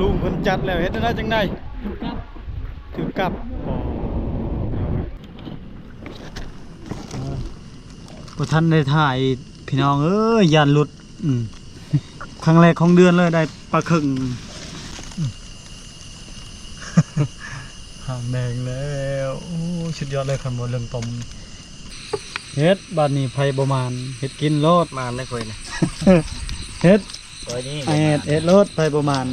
ລຸງເພິ່ນຈັດແລ້ວ ເຮັດແນວໃດຈັ່ງໃດ? ຖືກກັບ ຖືກກັບ. ບໍ່ທັນໄດ້ຖ່າຍ ພີ່ນ້ອງເອີຍ ຢ້ານຫຼຸດ. ອືມ ຄັ້ງແລກຂອງເດືອນເລີຍ ໄດ້ປາເຄິງ. ຫາງແດງແລ້ວ. ໂອ້ ສຸດຍອດເລີຍ ຄັນບໍ່ເລື່ອງຕົ້ມ. ເຮັດ ບາດນີ້ໃຜບໍ່ໝານ ເຮັດກິນໂລດ. ໝານໄດ໋ຂ້ອຍນະ ເຮັດ ຂ້ອຍນີ້ ເຮັດ ເຮັດໂລດ ໃຜບໍ່ໝານ.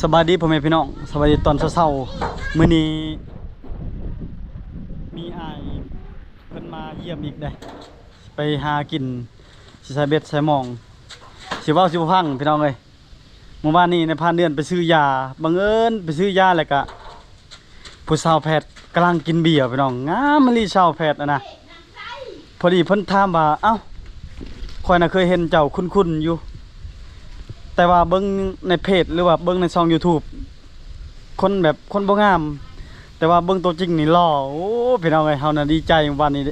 ສະບາຍດີພໍ່ແມ່ພີ່ນ້ອງ ສະບາຍດີຕອນເຊົ້າໆ. ມື້ນີ້ມີອ້າຍເພິ່ນມາຢ້ຽມອີກເດ້ ໄປຫາກິນ ຊິໃສ່ເບັດໃສ່ມອງ ຊິເວົ້າຊິບໍ່ຟັງພີ່ນ້ອງເອີຍ. ມື້ວານນີ້ນາຍພານເດືອນໄປຊື້ຢາ ບັງເອີນໄປຊື້ຢາ ແລ້ວກະຜູ້ສາວແພດກຳລັງກິນເບຍພີ່ນ້ອງ ງາມອີ່ຫຼີສາວແພດຫັ້ນນະ. ພໍດີເພິ່ນຖາມວ່າ ເອົ້າ ຂ້ອຍນະເຄີຍເຫັນເຈົ້າຄຸ້ນໆຢູ່ ແຕ່ວ່າເບິ່ງໃນເພຈ ຫຼືວ່າເບິ່ງໃນຊ່ອງຢູທູບ ຄົນແບບຄົນບໍ່ງາມ ແຕ່ວ່າເບິ່ງຕົວຈິງນີ້ຫຼໍ່. ໂອ້ ພີ່ນ້ອງເອີຍ ເຮົານະດີໃຈ ມື້ວານນີ້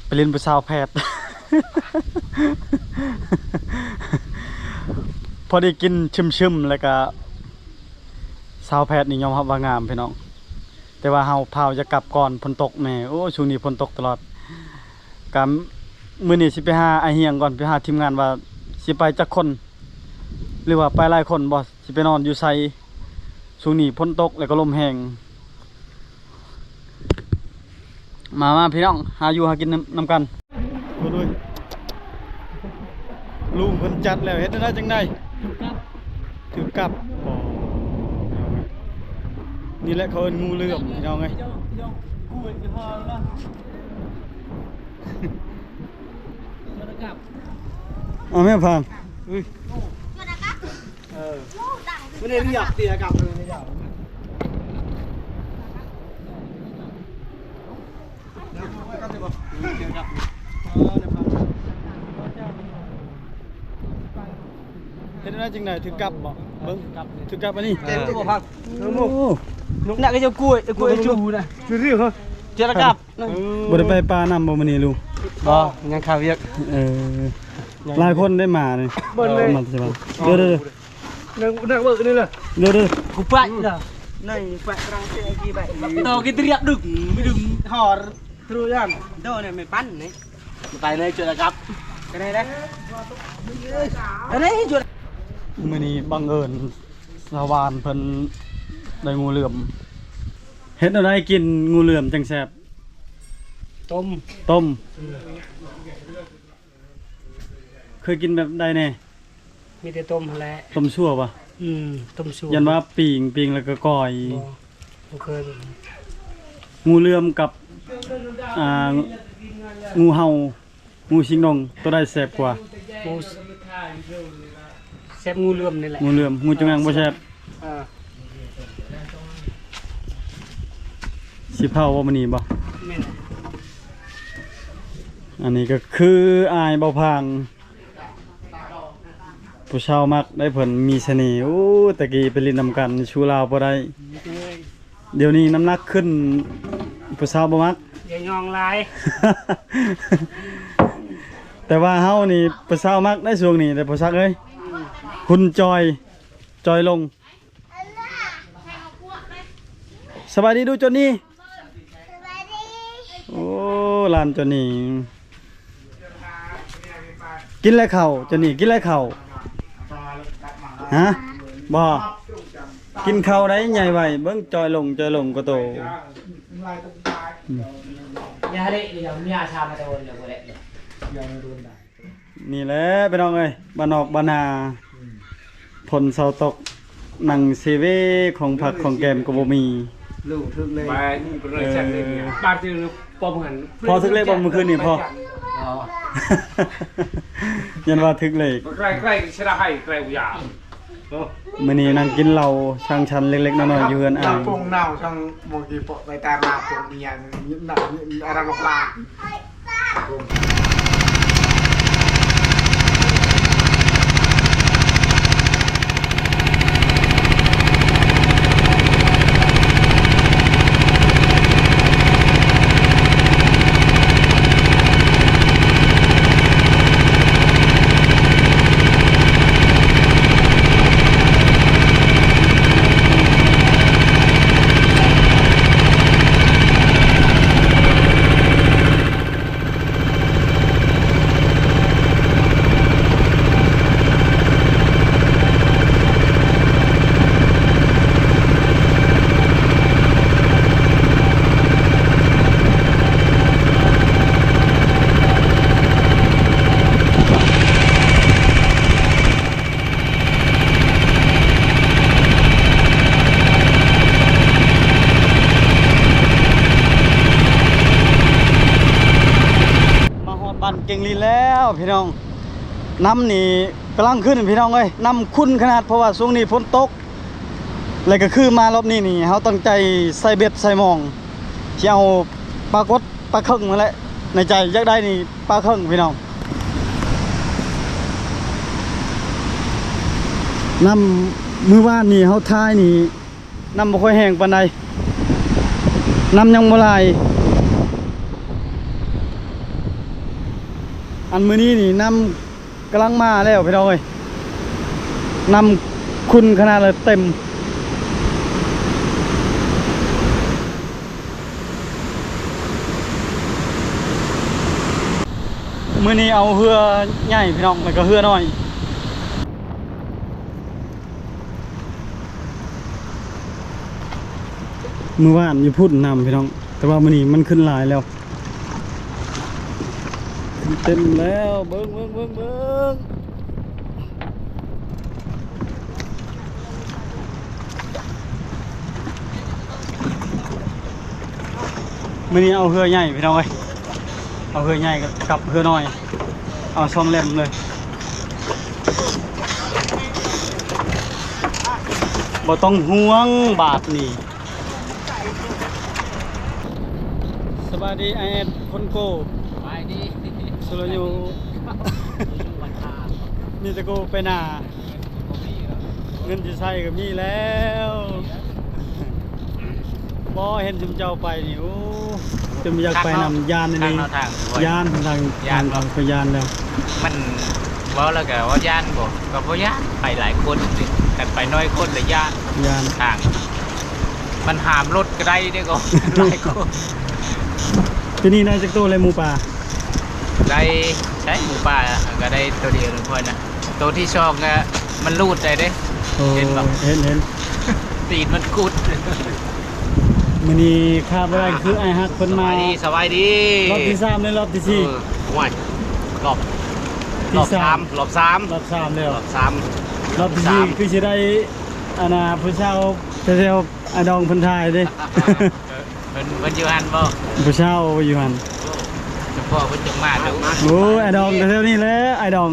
ໄປຫຼິ້ນຜູ້ສາວແພດ ພໍໄດ້ກິນຊຶມໆ ແລ້ວກະສາວແພດນີ້ຍອມຮັບວ່າງາມພີ່ນ້ອງ ແຕ່ວ່າເຮົາພາວຢາກກັບກ່ອນ ຝົນຕົກແດ່. ໂອ້ ຊ່ວງນີ້ຝົນຕົກຕະຫຼອດ. ກະມື້ນີ້ຊິໄປຫາອ້າຍຮຽງກ່ອນ ໄປຫາທີມງານວ່າຊິໄປຈັກຄົນ ຫຼືວ່າໄປຫຼາຍຄົນບໍ່ ຊິໄປນອນຢູ່ໃສ. ຊ່ວງນີ້ຝົນຕົກ ແລ້ວກໍລົມແຮງ. ມາ ມາພີ່ນ້ອງ ຫາຢູ່ຫາກິນນຳ ນຳກັນ. ໂອ້ຍ ລຸງເພິ່ນຈັດແລ້ວ ເຮັດແນວໃດຈັ່ງໃດ? ຖືກກັບ ຖືກກັບ. ອໍ ນີ້ແຫຼະເຂົາເອີ້ນງູເຫຼືອມ ພີ່ນ້ອງເອີຍ. ເອົາແມ່ພາງ. ເອີ ມັນໄດ້ລຽບເຕຍກັບເລີຍ. ເຮັດແນວໃດຈຶ່ງໄດ້ຖືກກັບບໍ່? ເບິ່ງ ຖືກກັບອັນນີ້ ເຕັມທີ່ບໍ່ພັກ. ໂອ້ ນັກກະເຈົ້າກ້ວຍ ກ້ວຍຈູນະ ເຈົ້າລະກັບ. ບໍ່ໄດ້ໄປປ່ານຳບໍ່ມື້ນີ້ລຸງ? ບໍ່ ຍັງຄາວຽກ. ເອີ ຫຼາຍຄົນໄດ້ມານີ້. ມາແຕ່ວ່າ ເດີໆໆ ນັ່ງ ນັ່ງເບິ່ງນີ້ລະ ເດີໆ ກູໄປລະ ໃນແປະກຳລັງເຕະກີໄປ ໂຕກິນຕຽບດຶງ ດຶງຫອດ True yan. Đó này mày bắn này. Mày bắn này chưa là cặp. Cái này đấy. Cái này chưa. ມື້ນີ້ບັງເອີນຊາວບ້ານເພິ່ນໄດ້ງູເຫຼືອມ. ເຮັດແນວໃດກິນງູເຫຼືອມຈັ່ງແຊບ? ຕົ້ມ ຕົ້ມ. ເຄີຍກິນແບບໃດແດ່? ມີແຕ່ຕົ້ມຫັ້ນແຫຼະ. ຕົ້ມຊົ່ວບໍ່? ອືມ ຕົ້ມຊົ່ວ. ຢ້ານວ່າປີ້ງ ປີ້ງແລ້ວກໍກ້ອຍ. ບໍ່ ບໍ່ເຄີຍ. ງູເຫຼືອມກັບ ອ່າ ງູເຫົ່າ ງູຊິງດົງ ໂຕໃດແຊບກວ່າ? ງູ ແຊບງູເຫຼືອມນີ້ແຫຼະ. ງູເຫຼືອມ ງູຈົງອາງບໍ່ແຊບ. ເອີ ຊິເຜົາບໍ່ມື້ນີ້ບໍ່? ແມ່ນ. ອັນນີ້ກໍຄືອ້າຍເບົາພາງ ຜູ້ສາວມັກໄດ້ ເພິ່ນມີສະເໜ່. ໂອ້ ຕະກີ້ໄປຫຼິ້ນນຳກັນ ສູ້ລາວບໍ່ໄດ້. ດຽວນີ້ນ້ຳໜັກຂຶ້ນ ຜູ້ສາວບໍ່ມັກ ຢ່າຍ່ອງຫຼາຍ. ແຕ່ວ່າເຮົານີ້ຜູ້ສາວມັກໄດ້ຊ່ວງນີ້ເດ້ ພໍ່ສັກເອີຍ. ອືມ ຫຸ່ນຈ່ອຍ ຈ່ອຍລົງ. ສະບາຍດີດູໂຈນີ້. ໂອ້ ຫຼານໂຈນີ້ ກິນແລ້ວເຂົ້າ ໂຈນີ້ ກິນແລ້ວເຂົ້າ. ຮະ ບໍ່ ກິນເຂົ້າໄດ້ໃຫຍ່ໄວ. ເບິ່ງ ຈ່ອຍລົງ ຈ່ອຍລົງກວ່າໂຕ. ອືມ ນີ້ແຫຼະພີ່ນ້ອງເອີຍ ບ້ານນອກບ້ານນາ. ອືມ ຝົນເຊົາຕົກ ນັ່ງເຊເວ ຂອງຜັກຂອງແກມກໍບໍ່ມີ. ລູກຖືກເລກ ເອີ ພໍ່ຖືກເລກບໍ່ມື້ຄືນນີ້ພໍ່? ອໍ ຢ້ານວ່າຖືກເລກ. ໃກ້ໆ ຊິໄດ້ໃຫ້ໃກ້ຢາ. ມື້ນີ້ນັ່ງກິນເຫຼົ້າສັງສັນເລັກໆນ້ອຍໆຢູ່ເຮືອນອ້າຍ. ເຫຼົ້າປົງເນົ່າທັງໝົດ ປະໄປຕາມາປົງເມຍ ອາລັງປາ. ເກັ່ງລີ້ແລ້ວພີ່ນ້ອງ, ນ້ຳນີ້ກຳລັງຂຶ້ນພີ່ນ້ອງເອີຍ, ນ້ຳຂຸ່ນຂະໜາດ ເພາະວ່າຊ່ວງນີ້ຝົນຕົກ ແລ້ວກໍຄືມາລອບນີ້ນີ້ ເຮົາຕັ້ງໃຈໃສ່ເບັດໃສ່ມອງ ຊິເອົາປາກົດປາເຄິງນັ້ນແຫຼະ, ໃນໃຈຢາກໄດ້ນີ້ປາເຄິງພີ່ນ້ອງ. ນ້ຳມື້ວານນີ້ເຮົາຖ່າຍນີ້ ນ້ຳບໍ່ຄ່ອຍແຮງປານໃດ, ນ້ຳຍັງບໍ່ຫຼາຍ. ອັນມື້ນີ້ນີ້ນ້ຳກຳລັງມາແລ້ວພີ່ນ້ອງເອີຍ, ນ້ຳຂຸ່ນຂະໜາດເລີຍ ເຕັມ. ມື້ນີ້ເອົາເຮືອໃຫຍ່ພີ່ນ້ອງ ແລ້ວກໍເຮືອນ້ອຍ. ມື້ວານຢູ່ພຸ້ນນ້ຳພີ່ນ້ອງ, ແຕ່ວ່າມື້ນີ້ມັນຂຶ້ນຫຼາຍແລ້ວ, ຂຶ້ນເຕັມແລ້ວ. ເບິ່ງ ເບິ່ງ ເບິ່ງ ເບິ່ງ. ມື້ນີ້ເອົາເຮືອໃຫຍ່ພີ່ນ້ອງເອີຍ, ເອົາເຮືອໃຫຍ່ກັບເຮືອນ້ອຍ ເອົາສອງເຫຼັ້ມເລີຍ, ບໍ່ຕ້ອງຫ່ວງບາດນີ້. ສະບາຍດີອ້າຍແອດຄົນໂກ. ສະບາຍດີ. ສຸລະໂຍ ມີແຕ່ໂກໄປນາ. ເງິນຊິໃຊ້ກໍມີແລ້ວ. ບໍ່ເຫັນຊຸມເຈົ້າໄປນີ້ ໂອ້ ຈົນບໍ່ຢາກໄປນຳ. ຢ້ານອີ່ຫຼີ ຢ້ານທາງ ຢ້ານທາງ ຢ້ານ ຂ້ອຍຢ້ານແລ້ວ. ມັນເວົ້າແລ້ວກໍວ່າຢ້ານບໍ່ ກໍບໍ່ຢ້ານ, ໄປຫຼາຍຄົນ, ຄັນໄປນ້ອຍຄົນລະຢ້ານ. ຢ້ານທາງ ມັນຫາມລົດກໍໄດ້ເດ້ ກໍຫຼາຍຄົນ. ປີນີ້ໄດ້ຈັກໂຕແລ້ວໝູປ່າ? ໄດ້ ໃຊ້ໝູປ່າກໍໄດ້ໂຕດຽວໜຶ່ງຂ້ອຍນະ. ໂຕທີສອງກໍມັນລູດໄດ້ເດ້. ໂອ້ ເຫັນບໍ່? ເຫັນ ເຫັນ. ຕີນມັນກຸດ. ມື້ນີ້ຂາດບໍ່ໄດ້ຄືອ້າຍຮັກເພິ່ນມາ. ສະບາຍດີ ສະບາຍດີ. ຮອບທີສາມ ຫຼື ຮອບທີສີ່? ເອີ ໂອ້ຍ ຮອບ ຮອບສາມ ຮອບສາມ ຮອບສາມແລ້ວ. ຮອບສາມ ຮອບສາມ ຮອບສີ່ ຄືຊິໄດ້ ອັນນ່າ ຜູ້ສາວແຖວໆ ອ້າຍດອງເພິ່ນຖ່າຍເດ້. ເພິ່ນ ເພິ່ນຢູ່ຫັ້ນບໍ່? ຜູ້ສາວຢູ່ຫັ້ນ. ໂອ້ ສະເພາະເພິ່ນຈັ່ງມາດູ. ໂອ້ຍ ອ້າຍດອງກໍແຖວນີ້ແຫຼະ ອ້າຍດອງ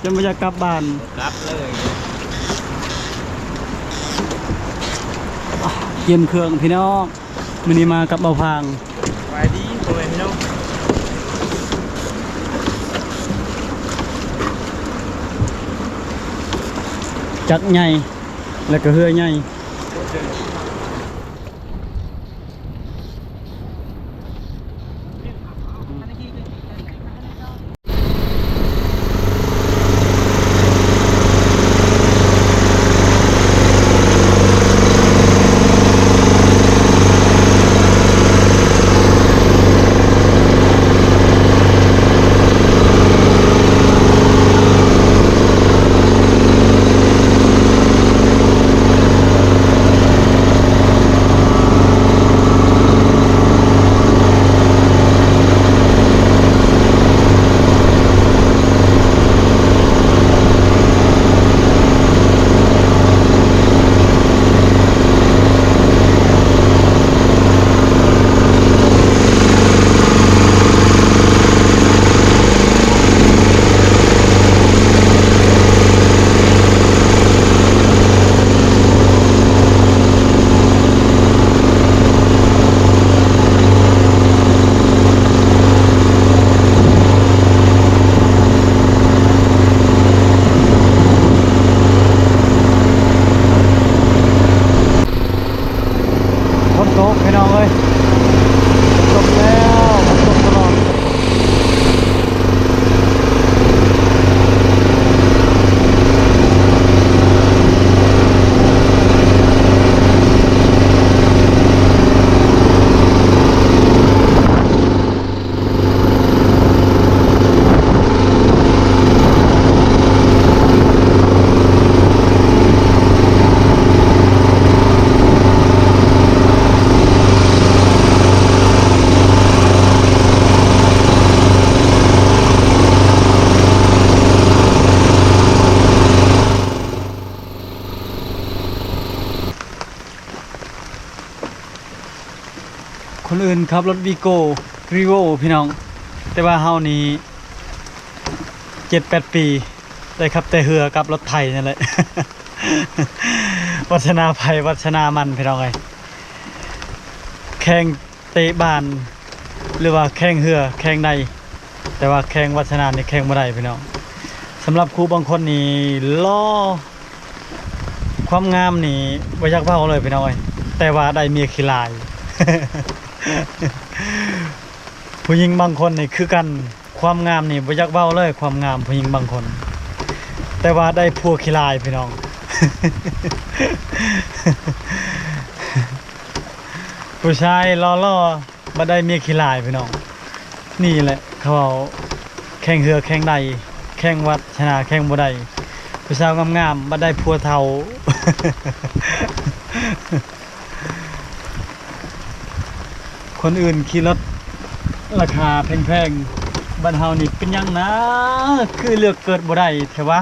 ຈົນບໍ່ຢາກກັບບ້ານ. ກັບເລີຍ. ກຽມເຄື່ອງພີ່ນ້ອງ, ມື້ນີ້ມາກັບເບົາພາງ. ສະບາຍດີພໍ່ແມ່ພີ່ນ້ອງ. ຈັກໃຫຍ່ ແລ້ວກໍເຮືອໃຫຍ່. ຝົນຕົກພີ່ນ້ອງເອີຍ, ຝົນຕົກແລ້ວ, ຝົນຕົກຕະຫຼອດ. ຄົນອື່ນຂັບລົດວີໂກ້ ຣີໂວ້ ພີ່ນ້ອງ, ແຕ່ວ່າເຮົານີ້ ເຈັດແປດປີ ໄດ້ຂັບແຕ່ເຮືອກັບລົດໄຖນັ້ນແຫຼະ. ວັດຊະນາໃຜວັດຊະນາມັນ ພີ່ນ້ອງເອີຍ. ແຂ່ງເຕະບານ ຫຼືວ່າແຂ່ງເຮືອແຂ່ງໃດ ແຕ່ວ່າແຂ່ງວັດຊະນານີ້ແຂ່ງບໍ່ໄດ້ພີ່ນ້ອງ. ສຳລັບຄູບາງຄົນນີ້ຫຼໍ່ ຄວາມງາມນີ້ບໍ່ຢາກເວົ້າເລີຍພີ່ນ້ອງເອີຍ ແຕ່ວ່າໄດ້ເມຍຂີ້ລາຍ. ຜູ້ຍິງບາງຄົນນີ້ຄືກັນ ຄວາມງາມນີ້ບໍ່ຢາກເວົ້າເລີຍ ຄວາມງາມຜູ້ຍິງບາງຄົນ ແຕ່ວ່າໄດ້ຜົວຂີ້ລາຍພີ່ນ້ອງ. ຜູ້ຊາຍຫຼໍ່ໆ ບັດໄດ້ເມຍຂີ້ລາຍພີ່ນ້ອງ. ນີ້ແຫຼະເຂົາເວົ້າ ແຂ່ງເຮືອແຂ່ງໃດ ແຂ່ງວັດຊະນາແຂ່ງບໍ່ໄດ້. ຜູ້ສາວງາມໆ ບັດໄດ້ຜົວເຖົ້າ. ຄົນອື່ນຂີ່ລົດລາຄາແພງໆ ບ້ານເຮົານີ້ເປັນຫຍັງນາ ຄືເລືອກເກີດບໍ່ໄດ້ແທ້ວະ.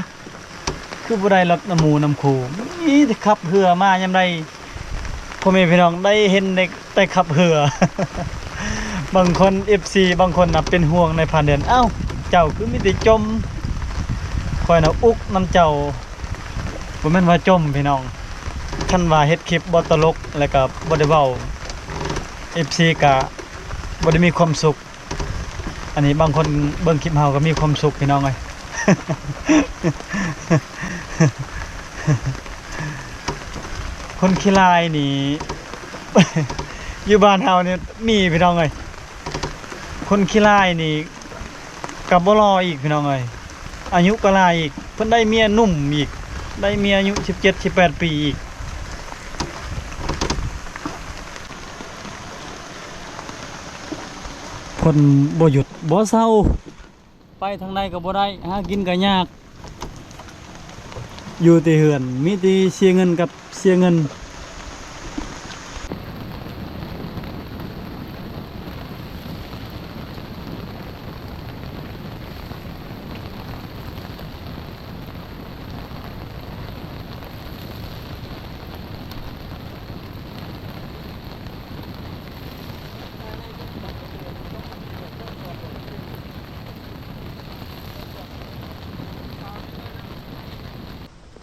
ຄືບໍ່ໄດ້ລົດນຳໝູ່ນຳຄູ່ ມີແຕ່ຂັບເຮືອມາຍາມໃດ ພໍ່ແມ່ພີ່ນ້ອງໄດ້ເຫັນແຕ່ຂັບເຮືອ. ບາງຄົນ ເອັຟຊີ ບາງຄົນນະເປັນຫ່ວງນາຍພານເດືອນ ອ້າວ ເຈົ້າຄືມີແຕ່ຈົ່ມ. ຂ້ອຍນະອຸກນຳເຈົ້າ ບໍ່ແມ່ນວ່າຈົ່ມພີ່ນ້ອງ ຄັນວ່າເຮັດຄລິບບໍ່ຕະຫຼົກ ແລ້ວກະບໍ່ໄດ້ເວົ້າ ເອັຟຊີ ກະບໍ່ໄດ້ມີຄວາມສຸກ. ອັນນີ້ບາງຄົນເບິ່ງຄລິບເຮົາກໍມີຄວາມສຸກພີ່ນ້ອງເອີຍ. ຄົນຂີ້ລາຍນີ້ ຢູ່ບ້ານເຮົານີ້ມີພີ່ນ້ອງເອີຍ. ຄົນຂີ້ລາຍນີ້ກໍບໍ່ຫຼໍ່ອີກພີ່ນ້ອງເອີຍ. ອາຍຸກໍຫຼາຍອີກ ເພິ່ນໄດ້ເມຍໜຸ່ມອີກ ໄດ້ເມຍອາຍຸສິບເຈັດ ສິບແປດປີອີກ. ຄົນບໍ່ຢຸດບໍ່ເຊົາ ໄປທາງໃດກໍບໍ່ໄດ້ ຫາກິນກໍຍາກ ຢູ່ແຕ່ເຮືອນ ມີແຕ່ເສຍເງິນກັບເສຍເງິນ.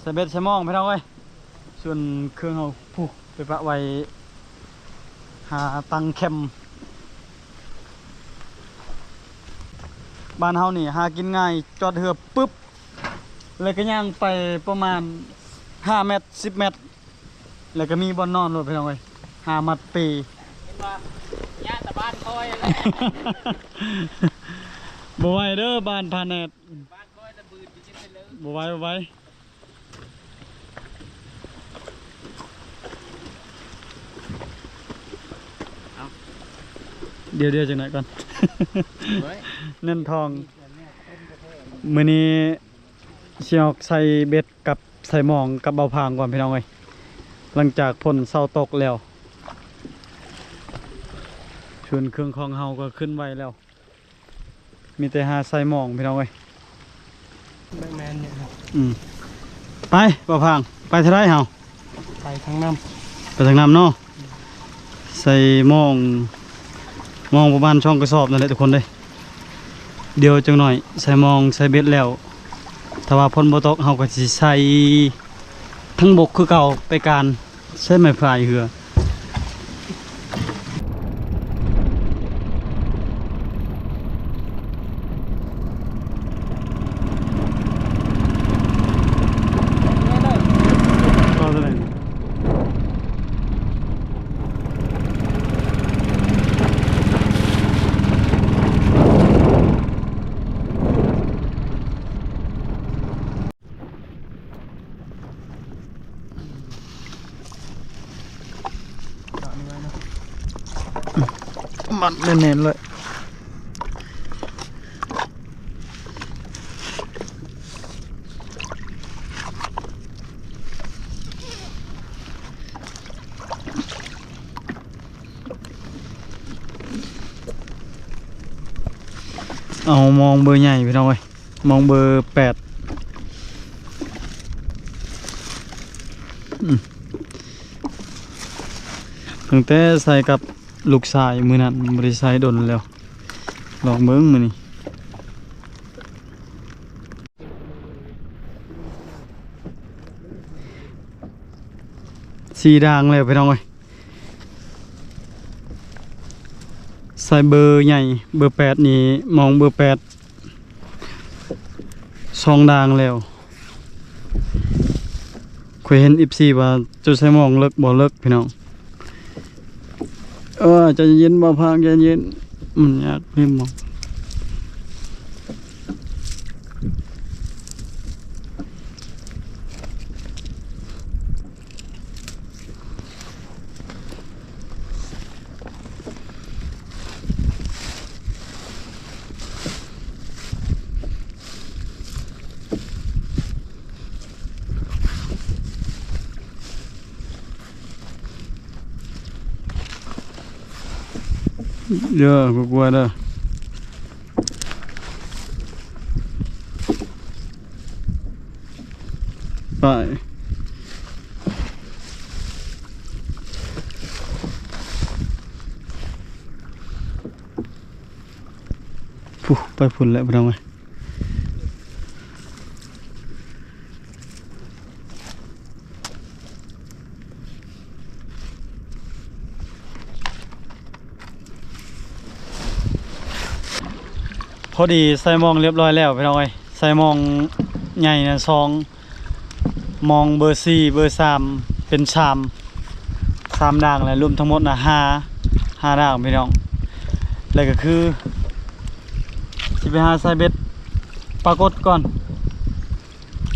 ໃສ່ເບັດໃສ່ມອງພີ່ນ້ອງເອີຍ ສ່ວນເຄື່ອງເຮົາ ຜູ້ ໄປປະໄວ້ຫາຕັ້ງແຄມ. ບ້ານເຮົານີ້ຫາກິນງ່າຍ ຈອດເຮືອປຶບ ແລ້ວກໍຍ່າງໄປປະມານຫ້າແມັດ ສິບແມັດ ແລ້ວກໍມີບ່ອນນອນໂລດພີ່ນ້ອງເອີຍ ຫາມັດເປ. ເຫັນບໍ່? ຍາດແຕ່ບ້ານຂ້ອຍຫັ້ນແຫຼະ. ບໍ່ໄຫວເດີ ບ້ານພາແນດ ບ້ານຂ້ອຍລະບືດຢູ່ຈັ່ງຊັ້ນເລີຍ ບໍ່ໄຫວ ບໍ່ໄຫວ. ດຽວໆ ຈັກໜ້ອຍກ່ອນ ແໜ້ນທ້ອງ. ມື້ນີ້ຊິອອກໃສ່ເບັດກັບໃສ່ມອງກັບເບົາພາງກ່ອນພີ່ນ້ອງເອີຍ ຫຼັງຈາກຝົນເຊົາຕົກແລ້ວ. ສ່ວນເຄື່ອງຂອງເຮົາກໍຂຶ້ນໄວ້ແລ້ວ. ມີແຕ່ຫາໃສ່ມອງພີ່ນ້ອງເອີຍ. ແມ່ນຢູ່ ອືມ ໄປ ບໍ່ພັງ ໄປທາງໃດເຮົາ? ໄປທາງນ້ຳ ໄປທາງນ້ຳເນາະ. ໃສ່ມອງ ມອງປະມານສອງກະສອບນັ້ນແຫຼະທຸກຄົນເດ້. ດຽວຈັກໜ້ອຍໃສ່ມອງໃສ່ເບັດແລ້ວ ຖ້າວ່າຝົນບໍ່ຕົກ ເຮົາກໍຊິໃສ່ທາງບົກຄືເກົ່າ ໄປການ ໃຊ້ໄມ້ພາຍເຮືອ. ມັດແໜ້ນໆ ເລີຍ. ເອົາມອງເບີໃຫຍ່ພີ່ນ້ອງເອີຍ. ມອງເບີແປດ ອືມ ຕັ້ງແຕ່ໃສ່ກັບລູກຊາຍມື້ນັ້ນ ບໍ່ໄດ້ໃສ່ດົນແລ້ວ. ລອງເບິ່ງມື້ນີ້. ສີ່ດ່າງແລ້ວພີ່ນ້ອງເອີຍ. ໃສ່ເບີໃຫຍ່ ເບີແປດນີ້ ມອງເບີແປດ ສອງດ່າງແລ້ວ. ຂ້ອຍເຫັນເອັຟຊີວ່າເຈົ້າໃສ່ມອງເລິກບໍ່ເລິກພີ່ນ້ອງ. ເອີ ໃຈເຢັນ ບ່າວພາງ ໃຈເຢັນ ມັນຍາກເດ້ມອງ. ເດີ ບໍ່ກົວເດີ ໄປ. ພຸ້ນ ໄປພຸ້ນແລ້ວພີ່ນ້ອງເອີຍ. ພໍດີໃສ່ມອງລຽບຮ້ອຍແລ້ວພີ່ນ້ອງເອີຍ. ໃສ່ມອງໃຫຍ່ນະສອງ ມອງເບີສີ່ ເບີສາມ ເປັນສາມ ສາມດ່າງ ແລະ ລວມທັງໝົດນະ ຫ້າ ຫ້າດ່າງພີ່ນ້ອງ. ແລະ ກໍຄືຊິໄປຫາໃສ່ເບັດປາກົດກ່ອນ.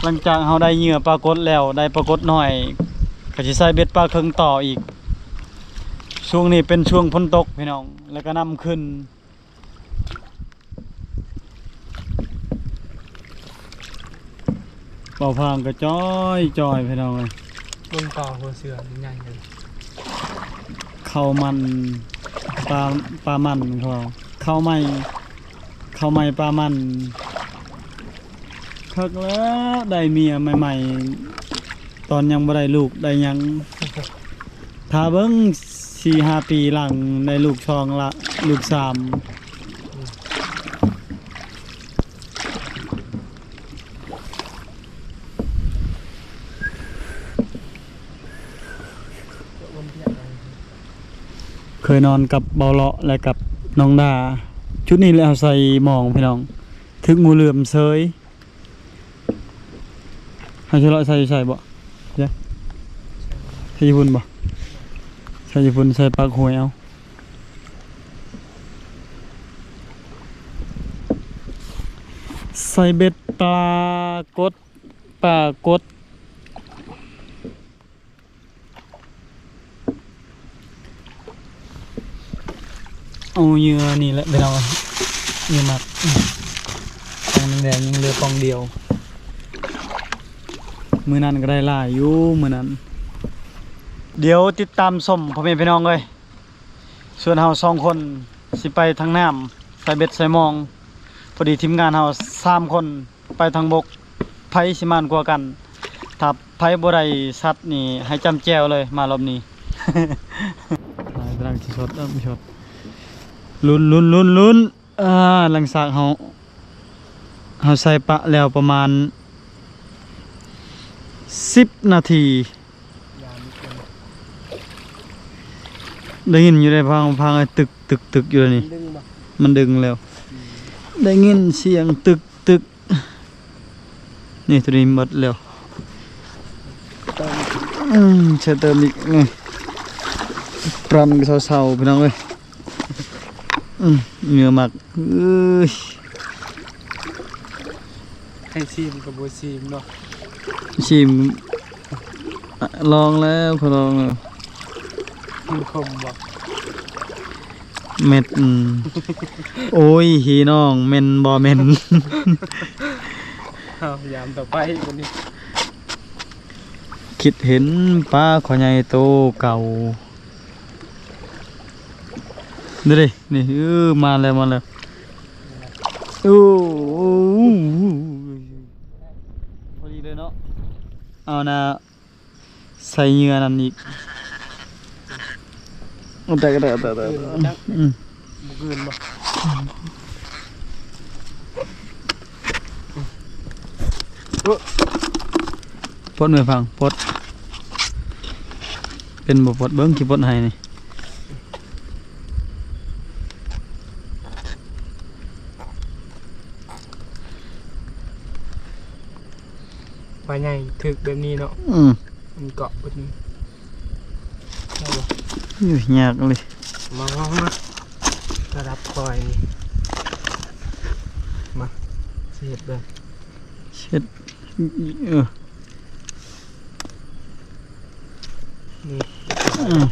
ຫຼັງຈາກເຮົາໄດ້ເຫຍື່ອປາກົດແລ້ວ ໄດ້ປາກົດນ້ອຍ ກໍຊິໃສ່ເບັດປາເຄິ່ງຕໍ່ອີກ. ຊ່ວງນີ້ເປັນຊ່ວງຝົນຕົກພີ່ນ້ອງ ແລ້ວກໍນ້ຳຂຶ້ນ. ເບົາພາງກໍຈ່ອຍໆ ພີ່ນ້ອງເອີຍ. ເບິ່ງປາຫົວເສືອໃຫຍ່ເລີຍ. ເຂົ້າມັນ ປາ ປາມັນເຂົາເວົ້າ ເຂົ້າໃໝ່ ເຂົ້າໃໝ່ປາມັນ. ຄັກແລ້ວ ໄດ້ເມຍໃໝ່ໆ ຕອນຍັງບໍ່ໄດ້ລູກໄດ້ຫຍັງ ຖ້າເບິ່ງສີ່ຫ້າປີຫຼັງ ໄດ້ລູກສອງລະ ລູກສາມ. ເຄີຍນອນກັບເບົາເລາະ ແລະ ກັບນ້ອງດາ ຈຸດນີ້ແຫຼະ ເຮົາໃສ່ມອງພີ່ນ້ອງ ຖືກງູເຫຼືອມເຊີຍ. ເຮົາຊິເລາະໃສ່ຢູ່ໃສບໍ່? ໃສ່ຢູ່ພຸ້ນບໍ່? ໃສ່ຢູ່ພຸ້ນ ໃສ່ປາກຫ້ວຍເອົາ. ໃສ່ເບັດປາກົດ ປາກົດ. ເອົາເຫຍື່ອນີ້ແຫຼະໄປເນາະ ເຫຍື່ອໝັກ ປອງແດງໆ ຍັງເຫຼືອປອງດຽວ. ມື້ນັ້ນກໍໄດ້ຫຼາຍຢູ່ມື້ນັ້ນ. ດຽວຕິດຕາມຊົມ ພໍ່ແມ່ພີ່ນ້ອງເອີຍ. ສ່ວນເຮົາສອງຄົນຊິໄປທາງນ້ຳ ໃສ່ເບັດໃສ່ມອງ. ພໍດີທີມງານເຮົາສາມຄົນ ໄປທາງບົກ ໃຜຊິມ່ວນກວ່າກັນ. ຖ້າໃຜບໍ່ໄດ້ສັດນີ້ ໃຫ້ຈ້ຳແຈ່ວເລີຍ ມາລອບນີ້. ກຳລັງຊິຊົດ ເອີ ບໍ່ຊົດ. ລຸ້ນ ລຸ້ນ ລຸ້ນ ລຸ້ນ. ອ່າ ຫຼັງຈາກເຮົາ ເຮົາໃສ່ປະແລ້ວປະມານສິບນາທີ ໄດ້ຍິນຢູ່ເດ້ ພັງ ພັງ ຕຶກ ຕຶກ ຕຶກ ຢູ່ນີ້ ມັນດຶງບໍ່? ມັນດຶງແລ້ວ ອືມ ໄດ້ຍິນສຽງຕຶກ ຕຶກ. ນີ້ ໂຕນີ້ໝົດແລ້ວ ອືມ ໃສ່ເຕີມອີກ ນີ້ ປານກໍເຊົາໆ ພີ່ນ້ອງເອີຍ. ອືມ ເຫຍື່ອໝັກ ເອີຍ ໃຫ້ຊີມກໍບໍ່ຊີມເນາະ. ຊີມ ອະ ລອງແລ້ວ ຂ້ອຍລອງແລ້ວ. ມັນຂົມບໍ່? ເມັດ ອືມ ໂອ້ຍ ພີ່ນ້ອງ ແມ່ນບໍ່ແມ່ນ? ເອົາ ຍາມຕໍ່ໄປບັດນີ້. ຄິດເຫັນປາຂໍໃຫຍ່ໂຕເກົ່າ. ນີ້ເດ້ ນີ້ ເອີ ມາແລ້ວ ມາແລ້ວ. ໂອ້ ພໍດີເລີຍເນາະ. ເອົານະ ໃສ່ເຫຍື່ອນັ້ນອີກ. ເອົາແຕ່ ແຕ່ ແຕ່ ແຕ່ ອືມ ບໍ່ຄືນບໍ່? ປົດແມ່ຟັງ ປົດ. ປັນບໍ່ປອດ ເບິ່ງຂີ້ບົດໄຫ້ນີ້ ປາໃຫຍ່ຖືກແບບນີ້ເນາະ ອືມ ມັນເກາະເບິດນີ້ ໄດ້ບໍ່? ຍາກເລີຍ ມາ ມາ ມາ ລະດັບຂ້ອຍນີ້ ມາ ຊິເຮັດເບິ່ງ ເຮັດ ເອີ ນີ້ ອືມ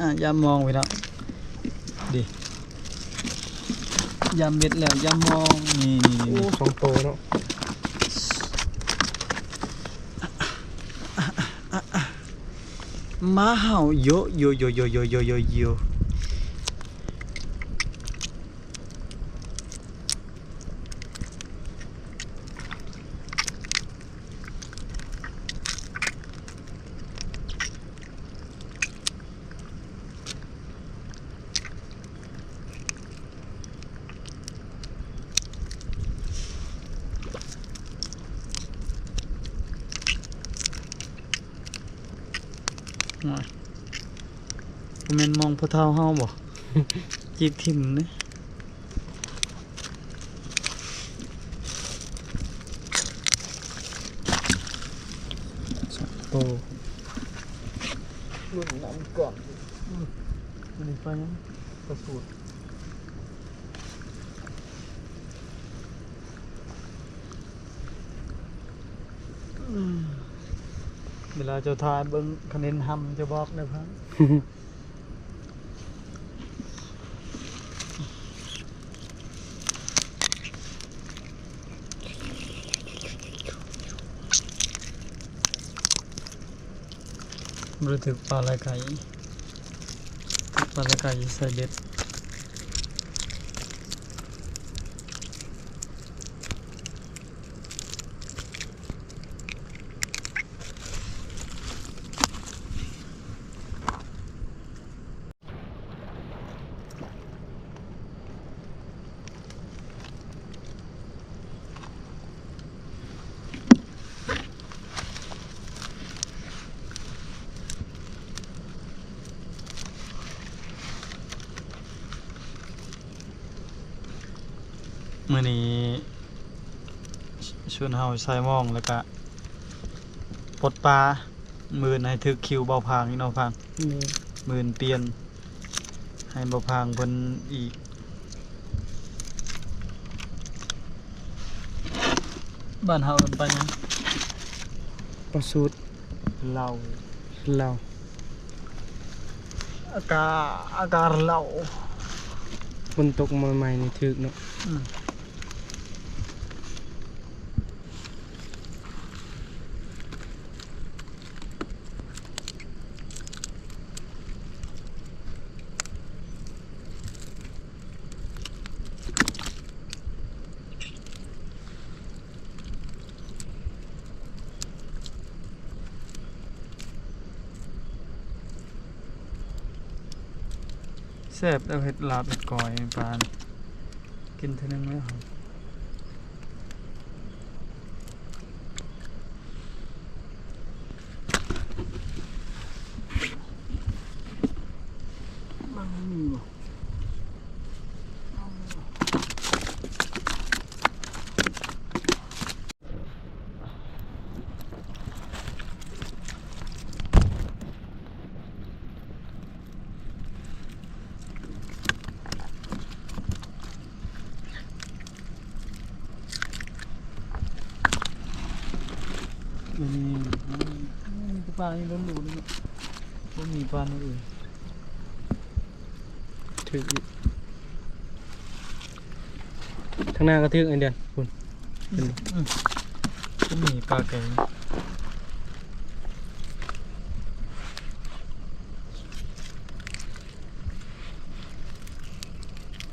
ອ່າ ຍາມມອງໄປແລ້ວ ດີ ຍາມເບັດແລ້ວ ຍາມມອງ ນີ້ ນີ້ ນີ້ ໂອ້ ສອງໂຕເນາະ ມາເຫົ່າ ໂຢ ໂຢ ໂຢ. ໂອ້ຍ ບໍ່ແມ່ນມອງພໍ່ເຖົ້າເຮົາບໍ່? ຈີກຖິ້ມເດ້. ສອງໂຕ ລຸ້ນນຳກັນ ອືມ ອັນນີ້ປາຫຍັງ? ປາສູດ. ເວລາເຈົ້າຖ່າຍເບິ່ງ ຄັນເຫັນຫຳເຈົ້າບອກແດ່ພັງ. ບໍ່ໄດ້ຖືກປາລາຍໄກ່ ຖືກປາລາຍໄກ່ໃສ່ເບັດ. ມື້ນີ້ ຊ- ຊວນເຮົາໃສ່ມອງ ແລ້ວກະປົດປາ. ມື້ອື່ນໃຫ້ຖືກຄິວເບົາພາງອີກເນາະ ພາງ. ແມ່ນ. ມື້ອື່ນປ່ຽນໃຫ້ເບົາພາງເພິ່ນອີກ. ບ້ານເຮົາເອີ້ນປາຫຍັງ? ປາສູດ. ເຫຼົ້າ. ເຫຼົ້າ. ອາກາ ອາກາເຫຼົ້າ. ຝົນຕົກໃໝ່ໆນີ້ຖືກເນາະ. ອືມ. ແຊບແລ້ວ ເຮັດລາບເຮັດກ້ອຍປານ ກິນເທື່ອໜຶ່ງແລ້ວ. ມັນມີບໍ່? ໂອ້ ມີແຕ່ປານີ້ລ້ວນໆເລີຍເນາະ ບໍ່ມີປາໂຕອື່ນ. ຖືກອີກ ທາງໜ້າກໍຖືກ ໄອ້ເດືອນ ພຸ້ນ. ອືມ ອືມ ກໍມີປາແກງ.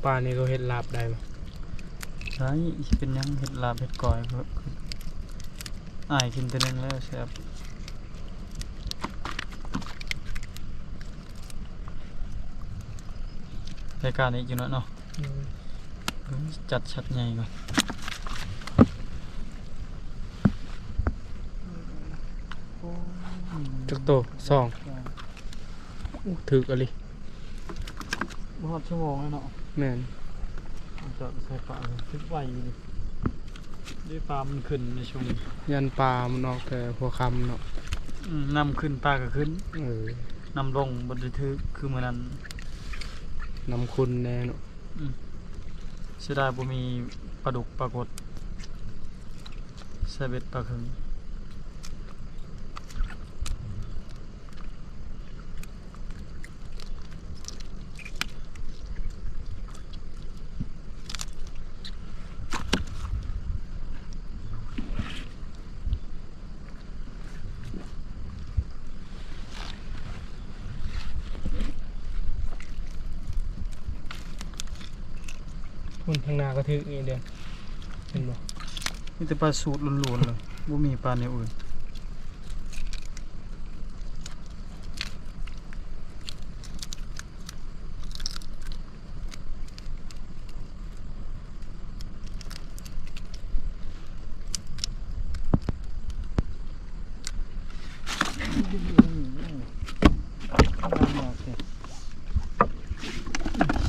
ປານີ້ກໍເຮັດລາບໄດ້ບໍ່? ໄດ້ ຊິເປັນຫຍັງ ເຮັດລາບເຮັດກ້ອຍ ອ້າຍກິນເທື່ອໜຶ່ງແລ້ວແຊບ. ລາຍການນີ້ຢູ່ເນາະ ເນາະ. ອືມ. ຈັດຊັດໃຫຍ່ກ່ອນ. ຈັກໂຕ? ສອງ. ໂອ້ ຖືກອີ່ຫຼີ. ບໍ່ຮອດຊົ່ວໂມງແລ້ວເນາະ. ແມ່ນ. ເຈາະໃສ່ປາ ຖືກໄວຢູ່ເດ. ເດ້ ປາມັນຂຶ້ນໃນຊ່ວງນີ້. ຢ້ານປາມັນອອກແຕ່ຫົວຄ່ຳເນາະ. ອືມ ນ້ຳຂຶ້ນປາກໍຂຶ້ນ. ເອີ ນ້ຳລົງບໍ່ໄດ້ຖືກຄືມື້ນັ້ນ. ນ້ຳຂຸ່ນແດ່ເນາະ. ອືມ ເສຍດາຍບໍ່ມີປາດຸກປາກົດ ໃສ່ເບັດປາເຂີງ. ພຸ້ນທາງໜ້າກໍຖືກອີກເດ້ ເຫັນບໍ່? ມີແຕ່ປາສູດລ້ວນໆເລີຍ ບໍ່ມີປາແນວອື່ນ.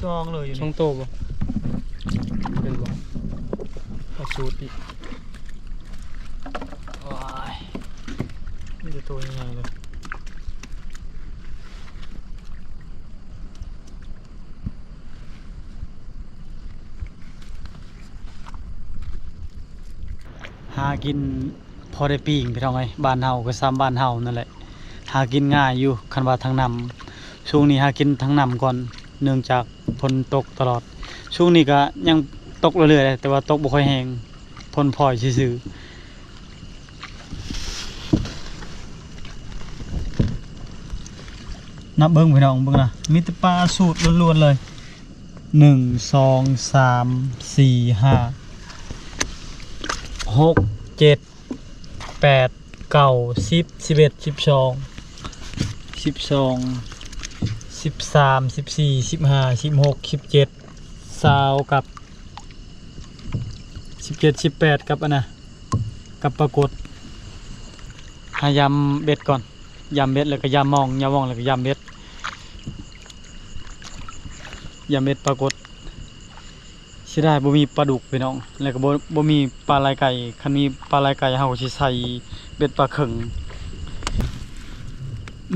ສອງເລີຍຢູ່ນີ້ ສອງໂຕບໍ່? ເຫັນບໍ່? ເອົາສູດອີກ. ໂອ້ຍ ມີແຕ່ໂຕໃຫຍ່ໆເລີຍ. ຫາກິນພໍໄດ້ປີ້ງ ພີ່ນ້ອງເອີຍ. ບ້ານເຮົາກໍສ່ຳບ້ານເຮົານັ້ນແຫຼະ ຫາກິນງ່າຍຢູ່. ຄັນວ່າທາງນ້ຳ ຊ່ວງນີ້ຫາກິນທາງນ້ຳກ່ອນ ເນື່ອງຈາກຝົນຕົກຕະຫຼອດ. ຊ່ວງນີ້ກໍຍັງຕົກເລື້ອຍໆ ແຕ່ວ່າຕົກບໍ່ຄ່ອຍແຮງ ຝົນພອຍຊື່ໆ. ນັບເບິ່ງ ພີ່ນ້ອງເບິ່ງນະ ມີແຕ່ປາສູດລ້ວນໆເລີຍ. ໜຶ່ງ ສອງ ສາມ ສີ່ ຫ້າ ຫົກ ເຈັດ ແປດ ເກົ້າ ສິບ ສິບເອັດ ສິບສອງ ສິບສອງ ສິບສາມ ສິບສີ່ ສິບຫ້າ ສິບຫົກ ສິບເຈັດ ຊາວ ກັບ ສິບເຈັດ ສິບແປດ ກັບອັນນະ ກັບປາກົດ. ຫາຢາມເບັດກ່ອນ ຢາມເບັດແລ້ວກໍຢາມມອງ ຢາມມອງແລ້ວກໍຢາມເບັດ ຢາມເບັດປາກົດ. ເສຍດາຍບໍ່ມີປາດຸກ ພີ່ນ້ອງ ແລ້ວກໍບໍ່ ບໍ່ມີປາໄລໄກ່. ຄັນມີປາໄລໄກ່ ເຮົາກໍຊິໃສ່ເບັດປາເຂີງ.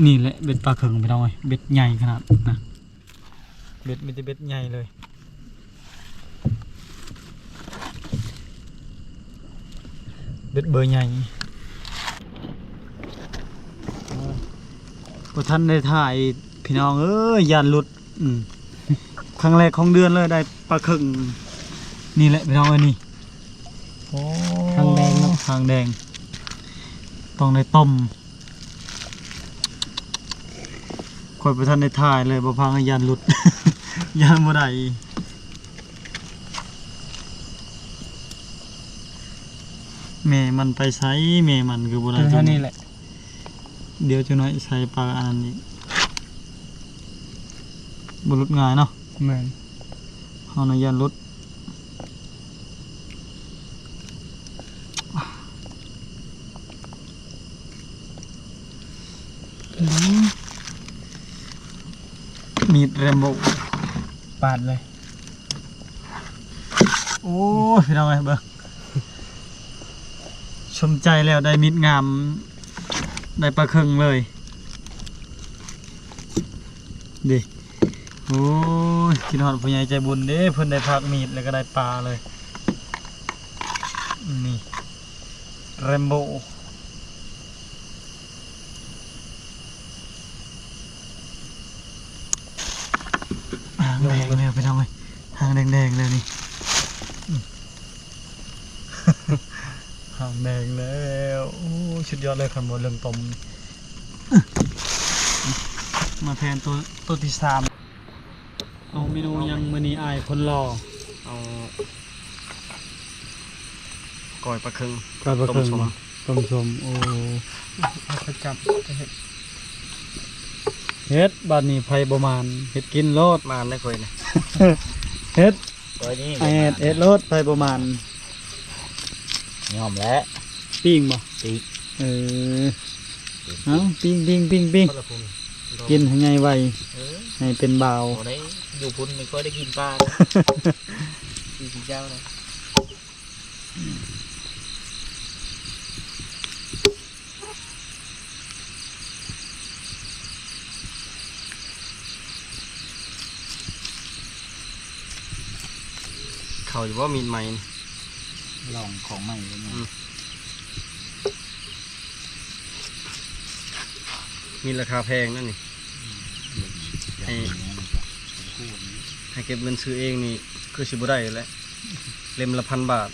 ນີ້ແຫຼະເບັດປາເຂີງ ພີ່ນ້ອງເອີຍ ເບັດໃຫຍ່ຂະໜາດນະ. ເບັດມີແຕ່ເບັດໃຫຍ່ເລີຍ ເບັດເບີໃຫຍ່. ບໍ່ທັນໄດ້ຖ່າຍ ພີ່ນ້ອງເອີຍ ຢ້ານຫຼຸດ. ອືມ ຄັ້ງແລກຂອງເດືອນເລີຍ ໄດ້ປາເຂີງ. ນີ້ແຫຼະ ພີ່ນ້ອງເອີຍ ນີ້. ໂອ້ ຫາງແດງເນາະ ຫາງແດງ ຕ້ອງໄດ້ຕົ້ມ. ຂ້ອຍບໍ່ທັນໄດ້ຖ່າຍເລີຍ ບໍ່ພັງ ຢ້ານຫຼຸດ ຢ້ານບໍ່ໄດ້. ແມ່ມັນໄປໃສ? ແມ່ມັນຄືບໍ່ໄດ້ ເອີ ຕົວນີ້ແຫຼະ. ດຽວຈັກໜ້ອຍໃສ່ປາອັນນັ້ນອີກ ບໍ່ຫຼຸດງ່າຍເນາະ. ແມ່ນ ເຮົານະຢ້ານຫຼຸດ. ມີດແຣມໂບ ປາດເລີຍ. ໂອ້ຍ ພີ່ນ້ອງເອີຍ ເບິ່ງ ສົມໃຈແລ້ວ ໄດ້ມີດງາມ ໄດ້ປາເຂີງເລີຍເດ້. ໂອ້ຍ ຄິດຮອດຜູ້ໃຫຍ່ໃຈບຸນເດ້ ເພິ່ນໄດ້ພາກມີດ ແລ້ວກໍໄດ້ປາເລີຍ. ນີ້ ແຣມໂບ ຫາງແດງແລ້ວ ພີ່ນ້ອງເອີຍ ຫາງແດງໆແລ້ວນີ້. ຫາງແດງແລ້ວ. ໂອ້ ສຸດຍອດເລີຍ ຄັນບໍ່ເລື່ອງຕົ້ມ. ມາແຜ່ນໂຕ ໂຕທີສາມ. ເອົາເມນູຫຍັງມື້ນີ້ ອ້າຍຄົນຫຼໍ່? ເອົາ ກ້ອຍປາເຂີງ ກ້ອຍປາເຂີງ ຕົ້ມສົ້ມ ຕົ້ມສົ້ມ. ໂອ້ ເຮັດ ເຮັດ ບາດນີ້ໃຜບໍ່ໝານ ເຮັດກິນໂລດ. ໝານແລ້ວຂ້ອຍນະ ເຮັດ ໄອ້ເຮັດ ເຮັດໂລດ ໃຜບໍ່ໝານ ຍອມແຫຼະ ປີ້ງບໍ່? ປີ້ງ ເອີ ເອົາ ປີ້ງ ປີ້ງ ປີ້ງ ປີ້ງ ກິນໃຫ້ໃຫຍ່ໄວ ເອີ ໃຫ້ເປັນບ່າວ ບໍ່ໄດ້ ຢູ່ພຸ້ນໄມ່ຄ່ອຍໄດ້ກິນປາ ຢູ່ເຈົ້ານະ. ເຂົ້າຢູ່ບໍ່ ມີດໃໝ່ນີ້ ລອງຂອງໃໝ່ເລີຍ ອືມ ມີດລາຄາແພງນັ້ນນີ້ ໃຫ້ ໃຫ້ເກັບເງິນຊື້ເອງນີ້ ຄືຊິບໍ່ໄດ້ແຫຼະ ເຫຼັ້ມລະພັນບາດ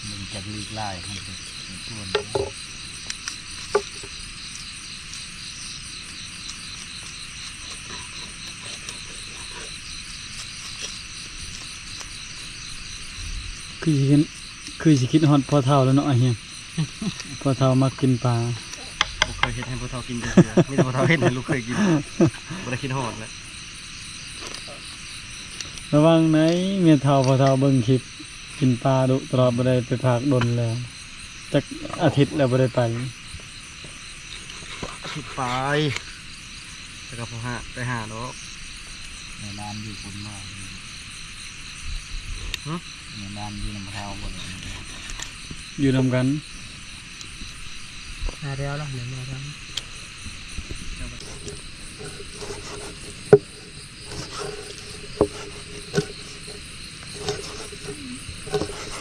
ເບິ່ງຈັກລີກລາຍ ຄືຊິເຫັນ ຄືຊິຄິດຮອດພໍ່ເຖົ້າແລ້ວເນາະ ອ້າຍຮຽງ ພໍ່ເຖົ້າມັກກິນປາ ບໍ່ເຄີຍເຮັດໃຫ້ພໍ່ເຖົ້າກິນຈັກເທື່ອ ມີແຕ່ພໍ່ເຖົ້າເຮັດໃຫ້ລູກເຂີຍກິນ ບໍ່ໄດ້ຄິດຮອດແຫຼະ. ລະວັງໃນ ແມ່ເຖົ້າພໍ່ເຖົ້າເບິ່ງຄລິບ ກິນປາດຸຕະຫຼອດ ບໍ່ໄດ້ໄປພາກດົນແລ້ວ ຈັກອາທິດແລ້ວບໍ່ໄດ້ໄປ ອາທິດປາຍ ແລ້ວກໍບໍ່ຫາ ໄປຫາດອກ ແມ່ບ້ານຢູ່ພຸ້ນບໍ່? ຫຶ? ແມ່ບ້ານຢູ່ນຳເຖົ້າບໍ່? ຢູ່ນຳກັນ ຫາແຖວລະ ແມ່ນບໍ່?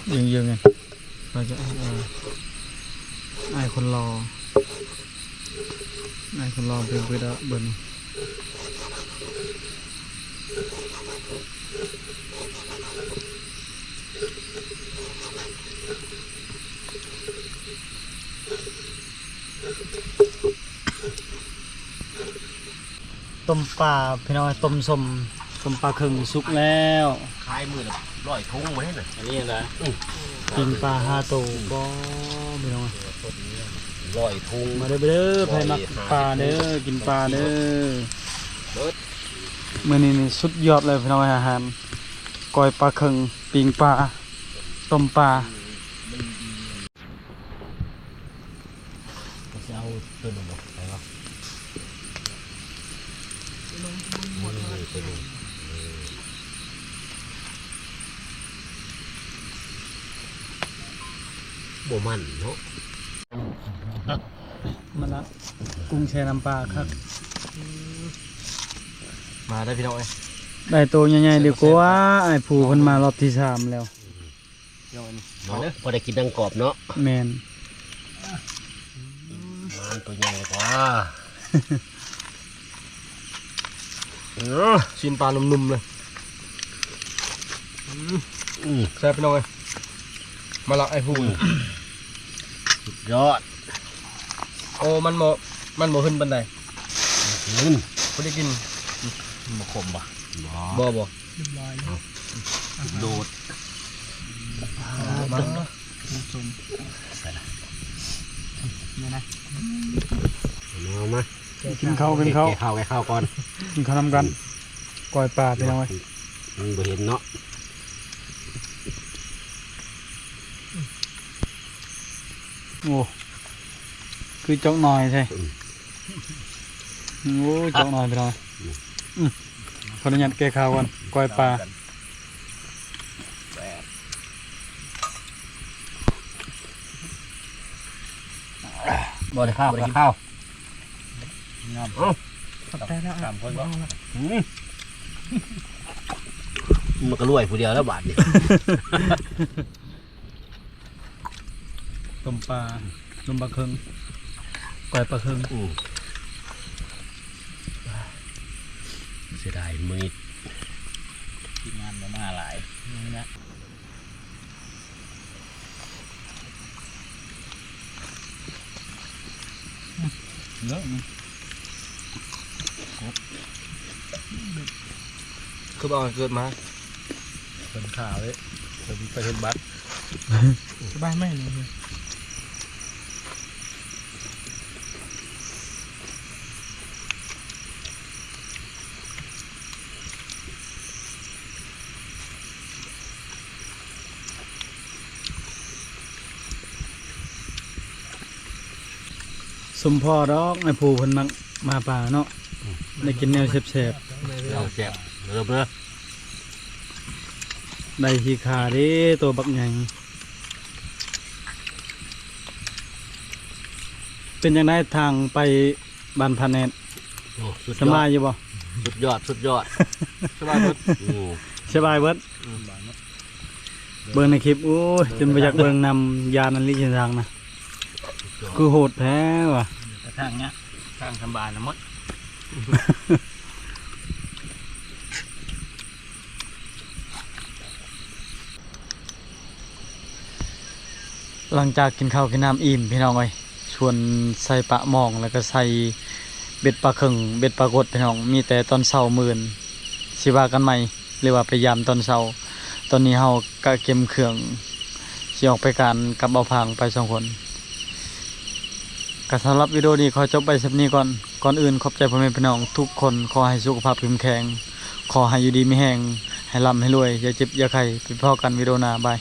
ເຢີງໆ ເຮົາຈະ ເອີ ອ້າຍຄົນຫຼໍ່ ອ້າຍຄົນຫຼໍ່ເປັນເບີດເບິ່ງ. ຕົ້ມປາພີ່ນ້ອງ ຕົ້ມສົ້ມ ຕົ້ມປາເຄິ່ງສຸກແລ້ວ ຂາຍມື້ລະຮ້ອຍຖົງບໍ່ໄດ້ນະ ອັນນີ້ນະ ອືມ ປີ້ງປາຫ້າໂຕ ບໍ່ ພີ່ນ້ອງ ຮ້ອຍຖົງ ມາເດີ ມາເດີ ໃຜມັກປາເດີ ກິນປາເດີ ເບິດ ມື້ນີ້ນີ້ສຸດຍອດເລີຍພີ່ນ້ອງ ອາຫານ ກ້ອຍປາເຄິ່ງ ປີ້ງປາ ຕົ້ມປາ. ຊິເອົາຕົວນັ້ນບໍ່ ໃສ່ບໍ່? ບໍ່ໝັ້ນເນາະ ມາລະ ກຸ້ງແຊ່ນ້ຳປາຄັກ ອືມ ມາເດີພີ່ນ້ອງເອີຍ ໄດ້ໂຕໃຫຍ່ໆ ດີກວ່າ ອ້າຍພູເພິ່ນມາລອບທີສາມແລ້ວ. ເນາະ ພໍໄດ້ກິນໜັງກອບເນາະ ແມ່ນ ມານຕົວໃຫຍ່ກວ່າ ເອີ ຊີ້ນປານຸ່ມໆ ເລີຍ ອືມ ອືມ ແຊບພີ່ນ້ອງເອີຍ ມາລະອ້າຍພູ ອືມ ສຸດຍອດ ໂອ້ ມັນບໍ່ ມັນບໍ່ຫຶນປານໃດ ຫຶນ ບໍ່ໄດ້ກິນ ມັນບໍ່ຂົມບໍ່? ບໍ່ ບໍ່ ບໍ່ ລຽບຮ້ອຍ ໂດດ ມາ ມາ ໃສ່ລະ ນີ້ນະ ເອົາມາ ກິນເຂົ້າ ກິນເຂົ້າ ແກ່ເຂົ້າ ແກ່ເຂົ້າກ່ອນ ກິນເຂົ້ານຳກັນ ອືມ ກ້ອຍປາພີ່ນ້ອງເອີຍ ມັນບໍ່ເຫັນເນາະ ໂອ້ ຄືຈອກໜ້ອຍແທ້ ອືມ ໂອ້ຍ ຈອກໜ້ອຍພີ່ນ້ອງ ອືມ ອືມ ຂໍອະນຸຍາດແກ່ຂ່າວກ່ອນ ກ້ອຍປາ ບໍ່ໄດ້ຂ່າວ ບໍ່ໄດ້ຂ່າວ ງາມ ເອົ້າ ຂອບໃຈແລ້ວ ສາມຄົນບໍ່ ອືມ ມັນກໍລວຍຜູ້ດຽວແລ້ວບາດນີ້. ຕົ້ມປາ ຕົ້ມປາເຄິ່ງ ກ້ອຍປາເຄິ່ງ ອືມ ເສຍດາຍມື້ນີ້ ທີມງານບໍ່ມາຫຼາຍ ເນາະ ຄືບໍ່ເອົາເກີດມາ ເພິ່ນຂາເລີຍ ເພິ່ນໄປເຮັດບັດ ສະບາຍໄໝ? ສົມພໍດອກ ອ້າຍພູເພິ່ນມັກມາປ່າເນາະ ໄດ້ກິນແນວແຊບໆ ແຊບເລີຍເດີ ໄດ້ຂີ້ຂ່າເດ້ ໂຕບັກໃຫຍ່. ເປັນຈັ່ງໃດທາງໄປບ້ານພະແນດ? ໂອ້ ສຸດຍອດ ສະບາຍຢູ່ບໍ່? ສຸດຍອດ ສຸດຍອດ ສະບາຍເບິດ ໂອ້ ສະບາຍເບິດ ອືມ ເບິ່ງໃນຄລິບ ໂອ້ຍ ຈົນບໍ່ຢາກເບິ່ງນຳ ຢ້ານອີ່ຫຼີເສັ້ນທາງນະ ຄືໂຫດແທ້ວ່າ ແຕ່ທາງເນີ້ຍ ທາງສະບາຍນະໝົດ. ຫຼັງຈາກກິນເຂົ້າກິນນ້ຳອີ່ມ ພີ່ນ້ອງເອີຍ ຊວນໃສ່ປະມອງ ແລ້ວກໍໃສ່ເບັດປາເຄິງ ເບັດປາກົດ ພີ່ນ້ອງ ມີແຕ່ຕອນເຊົ້າມື້ອື່ນຊິວ່າກັນໃໝ່ ຫຼືວ່າໄປຢາມຕອນເຊົ້າ. ຕອນນີ້ເຮົາກະກຽມເຄື່ອງ ຊິອອກໄປການກັບເບົາພາງໄປສອງຄົນ. ກະສຳລັບວິດີໂອນີ້ຂໍຈົບໄວ້ສ່ຳນີ້ກ່ອນ. ກ່ອນອື່ນຂອບໃຈພໍ່ແມ່ພີ່ນ້ອງທຸກຄົນ, ຂໍໃຫ້ສຸຂະພາບເຂັ້ມແຂງ, ຂໍໃຫ້ຢູ່ດີມີແຮງ, ໃຫ້ລ່ຳໃຫ້ລວຍ, ຢ່າເຈັບຢ່າໄຂ້. ໄປພໍ້ກັນວິດີໂອໜ້າ. ບາຍ.